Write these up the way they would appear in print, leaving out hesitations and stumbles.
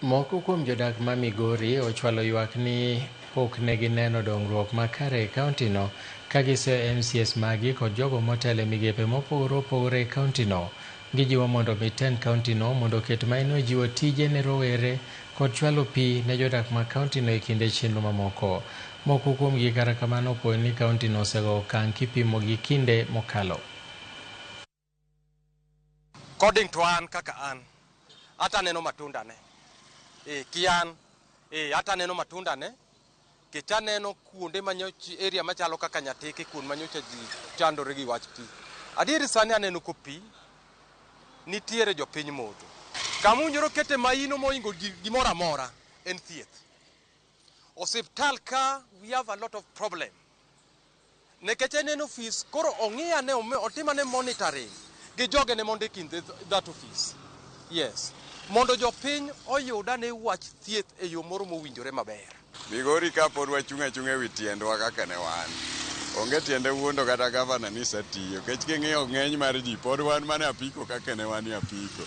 Moko kuom jodak ma Migori ochwalo ywak ni pok ne gineno dongruok makare e kaontino ka giseyo MCAs magi kod jogo motelo e migepe mopogore opogore e kaontino. Gijiwo mondo omi tend kaontino mondo oket maino e jiwo tije ne rowere kod chwalo pi ne jodak ma kaontino e kinde chenro mamoko. Moko kuomgi kata kamano opuoyo ni kaontino osego okang' kipimo gi kinde mokalo. According to an kaka an, ata aneno matunda ne. E, ki an, e, ata aneno matunda ne. Kech aneno kuonde manyocha area machalo kaka Nyatike kuond manyocha ji chandore gi wach pi. Adieri sani aneno ko pi nitiere jopiny modho. Kama owinjore okete maino mohingo gimoro amora en thieth. Osiptal ka we have a lot of problem. Nekech en en ofis koro ong'i ane otim ane monitoring gi jogene mondik in that office. Yes. Mondo jopiny oyud ane wach thieth e yo moro mowinjore maber. Migori ka pod wachung' achung'a ewi tiendwa kaka ne wan. Onge tiende wuondo kata gavana ni satiyo. Kech king'iyo ng'eny mar ji pod wan mana apiko kaka ne wan e apiko.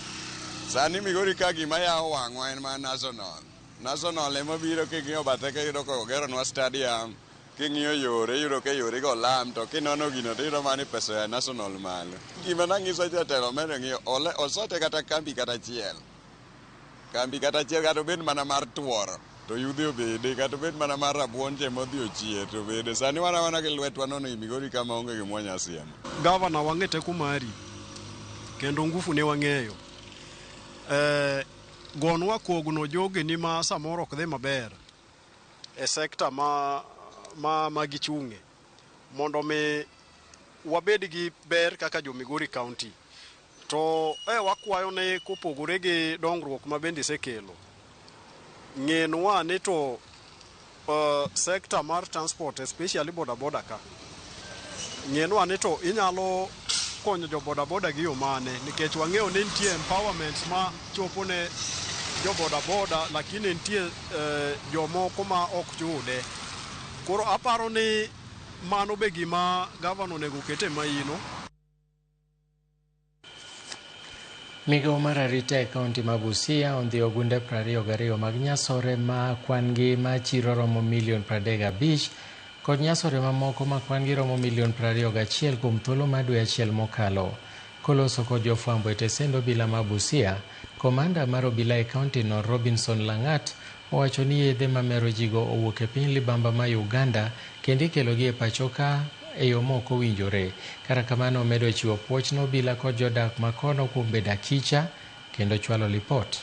Sani Migori ka gima yawo wang'wa en mana national. National ema biro king'iyo bathe ka iyudo ka ogeronwa stadium. King'iyo yore iyudo ka yore go olam to kinono gino to iyudo mana ni pesa oa national malo. Gima nang'iso jatelo omero ng'iyo osote kata kambi kata achiel. Kambi kata achiel kata obed mana mar tuoro to yudhe obede kata obed mana mar rabuon cha ema odhi ochier to obede. Sani wan awana gi lwetwa nono e Migori ka maonge gima wanya siemo. Gavana wang'e teko mari kendo ngufu ne wang'eyo. Gonwa kogno jogeni ma samoro ok dhi maber e sekta ma gichung'e mondo mi wabed gi ber kaka jo Migori County. To wakwayo ni kopogore gi dongruok ma bende isekelo, ng'enwa ni to sekta mar transport especially boda boda ka, ng'enwa ni to inyalo konyo jo boda boda gi yo mane, nikech wang'eyo ni nitie empowerment ma chopo ne jo boda boda lakini nitie jomoko ma ok yude. Koro aparo ni mano be gima gavana onego oket e maino. Migawo mar arita e kaunti ma Busia ondhiyo ogunde 22 mag nyasore ma kwan gi ma chiro romo milion 35 kod nyasore mamoko ma kwan gi romo milion 21 kuom thuolo mar dwe achiel mokalo. Koloso kod jofwambo e tesend obila ma Busia, komanda mar obila e kaunti no Robinson Langat owacho ni yedhe mamero jigo owuok e piny libamba ma Uganda kendo ikelogi e pacho ka e yo mok owinjore. Kata kamano omedo chiwo puoch ne obila kod jodak ma kono kuom bedo akicha kendo chwalo lipot.